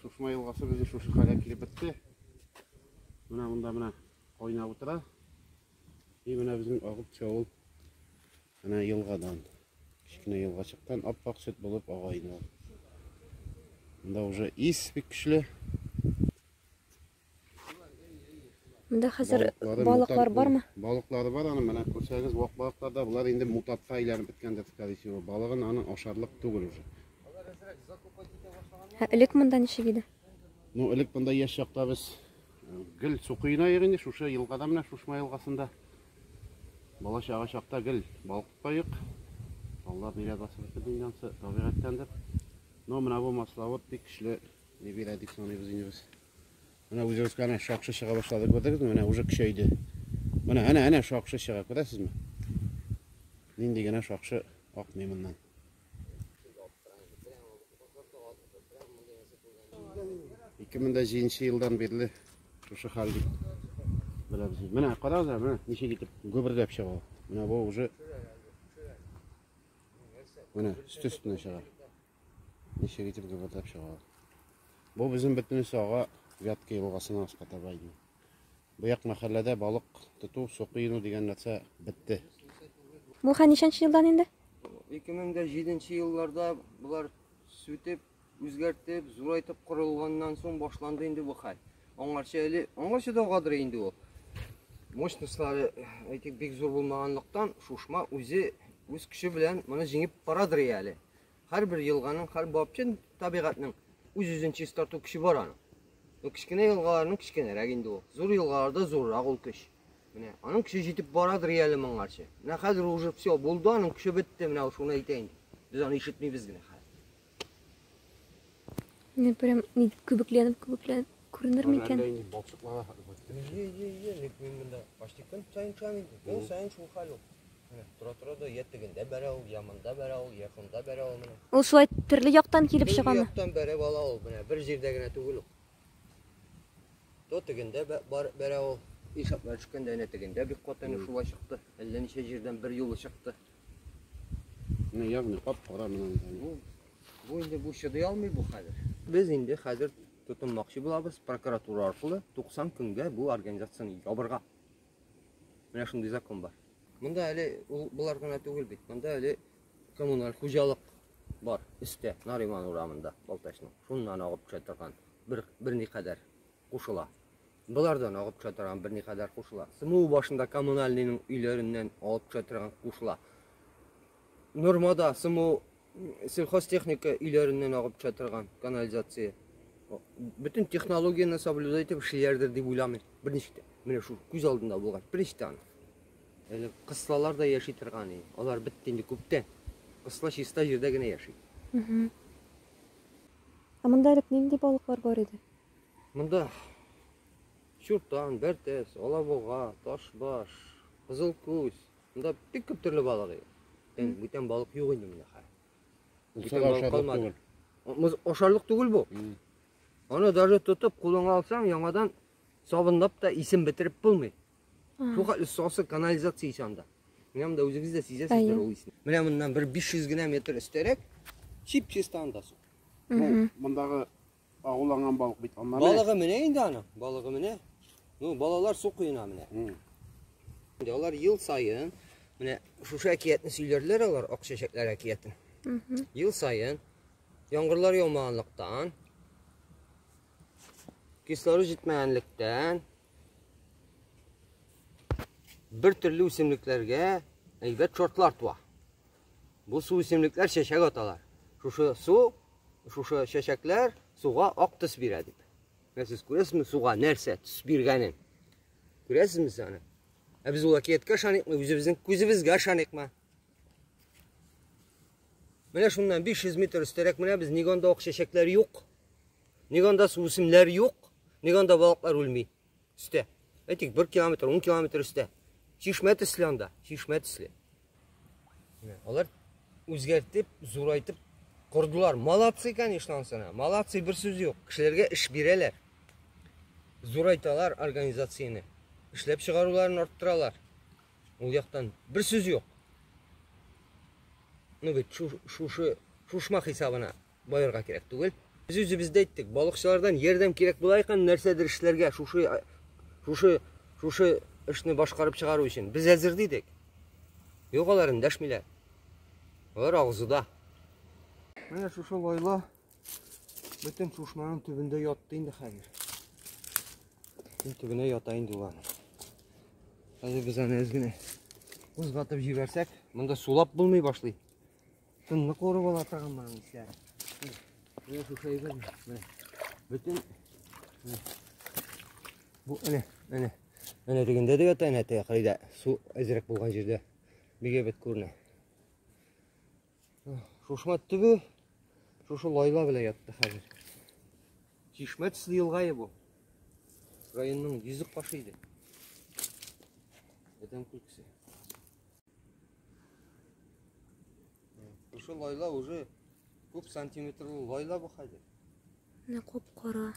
Шушма елгасы безнең шушы хәлгә килеп бетте. Менә монда менә кайнап утыра. И менә безнең агып төшә ул. Менә елгадан. Кечкенә елгачыктан ап-ак сөт булып ага инде ул. Монда уже ис бик көчле. Монда хәзер балыклар бармы? Балыклары бар аның, менә күрсәгез, вак балыклар да, болар инде мутантка әйләнеп беткәндер, скорее всего. Балыгын аның ашарлык түгел уже. Ә элек монда ничек иде? Ну, элек монда яшь чакта без гел су коена идек инде, шушы елгада менә, Шушма елгасында. Бала чага чакта гел балык тота идек. Алла ниләр басып бетерде инде анысы, табигатьтәндер. Но менә бу масловод бик көчле ни бирә дип саныйбыз инде без. Менә үзегезгә әнә шакшы чыга башлады, күрдегезме? Менә уже көчәйде. Менә әнә әнә шакшы чыга, күрәсезме? Нинди генә шакшы акмый моннан. 2007 елдан бирле шушы хәл беләбез. Менә карагыз, менә ничек итеп гөберләп чыга. Менә бу уже менә өсте өстенә чыга. Ничек итеп гөберләп чыга. Бу безнең бөтенесе ага Вятка елгасына аска таба инде. Бу як мәхәлләдә балык тоту, су коену дигән нәрсә бетте. Бу хәл ничәнче елдан инде? 2007 елларда болар сүтеп, үзгәртеп, зурайтып корылганнан соң башланды инде бу хәл. Аңарчы әле, аңарчы да агадыр инде ул. Мощностьлары, әйтик, бик зур булмаганлыктан, Шушма үзе үз көче белән моны җиңеп барадыр әле. Һәрбер елганың, һәр вообще табигатьнең үз-үзен чистарту көче бар аның. Ну, кечкенә елгаларның кечкенәрәк инде ул. Зур елгаларда зуррак ул көч. Менә аның көче җитеп барадыр әле моңарчы. Менә хәзер уже все булды, аның көче бетте, менә ул шуны әйтә инде. Без аны ишетмибез генә хәзер. Менә прям ни күбекләнеп күбекләнеп күренер микән? Әллә инде балчыклар Е, е, е, ник мин монда почти көн саен төшәм инде. Көн саен шул хәл ул. Менә тора-тора да я тегендә бәрә ул, я монда бәрә ул, я шунда бәрә ул менә. Ул шулай төрле яктан килеп Төрле чыгамы? яктан бәреп ала ул, менә бер җирдә генә түгел ул. То тегендә бар бәрә ул. Ишаклар төшкәндә әнә тегендә бик каты әнә шулай чыкты. Әллә ничә җирдән бер юлы чыкты. Менә ягъни кап-кара менә монда. Бу инде бу чыдый алмый бу хәзер. Без инде хәзер тотынмакчы булабыз прокуратура аркылы 90 көнгә бу организацияне ябырга. Менә шундый закон бар. Монда әле ул болар гына түгел бит. Монда әле коммуналь хуҗалык бар өстә, Нариман урамында, Балтачның. Шуннан агып төшә торган бер берникадәр кушыла. Болардан агып төшә торган берникадәр кушыла. СМУ башында коммунальныйның өйләреннән алып төшә торган кушыла. Нормада СМУ сельхозтехника өйләреннән агып төшә торган канализация. Бөтен технологияне соблюдать итеп эшлиләрдер дип уйламыйм. Берничек тә. Менә шул күз алдында булган. Берничек тә аны. Әле кыслалар да яши торган иде. Алар бетте инде күптән. Кысла чиста җирдә генә яши. Ә монда элек нинди балыклар бар иде? Монда чуртан, бәртәс, алабуга, ташбаш, кызыл күз. Монда бик күп төрле балык иде. Бүтән, бүтән балык юк инде монда хәзер. Булса да ашарлык түгел. Ашарлык түгел бу. Аны даже тотып кулыңа алсаң, яңадан сабынлап та исен бетереп булмый. Шул хәтле сасы канализация исе анда. Менә монда үзегез дә сизәсездер ул исне. Менә моннан бер 500 генә метр өстәрәк чип-чиста анда су. Ну, мондагы агуланган балык бит аннан. Балыгы менә инде аның, балыгы менә. Ну, балалар су коена менә. Инде алар ел саен менә шушы әкиятне сөйләрләр алар, ак чәчәкләр әкиятен. Ел саен яңгырлар яумаганлыктан, кислород җитмәгәнлектән бер төрле үсемлекләргә әйбәт шартлар туа. Бу су үсемлекләр чәчәк аталар. Шушы су, шушы чәчәкләр суга ак төс бирә дип. Менә сез күрәсезме суга нәрсә төс биргәнен? Күрәсезме сез аны? Ә без ул әкияткә ышаныйкмы, үзебезнең күзебезгә ышаныйкмы? Менә шуннан 500 метр өстәрәк менә без ник анда ак чәчәкләр юк? Ник анда су үсемнәр юк? Ник анда балыклар үлми? Өстә. Әйтик, 1 километр, 10 километр өстә. Чишмә төсле анда, чишмә төсле. Алар үзгәртеп, зурайтып кордылар. Молодцы, конечно, ансына. Молодцы, бер сүз юк. Кешеләргә эш бирәләр. Зурайталар организацияне. Эшләп чыгаруларын арттыралар. Ул яктан бер сүз юк. Ну бит шушы шушма хисабына баерга кирәк түгел. Без үзебез дә әйттек, балыкчылардан ярдәм кирәк була икән, нәрсәдер эшләргә, шушы шушы шушы эшне башкарып чыгару өчен. Без әзер дидек. Юк, алар эндәшмиләр. Алар агызуда. Менә шушы лайла бөтен шушманың төбендә ятты инде хәзер. Бөтен төбенә ята инде ул аның. Хәзер без аны әз генә кузгатып җибәрсәк, монда сулап булмый башлый. Тынны корып ала торган моның исләре. Менә шушы әйбер. Менә. Бөтен бу әнә, әнә. Әнә дигәндә дә ята, әнә теге кырыйда су әзрәк булган җирдә бик әйбәт күренә. Шушма төбе шушы лайла белән ятты хәзер. Чишмә төсле елгае бу. Районның йөзек кашы иде. Адәм көлкесе. Шушы лайла уже күп сантиметрлы лайла бу хәзер. Менә кап-кара.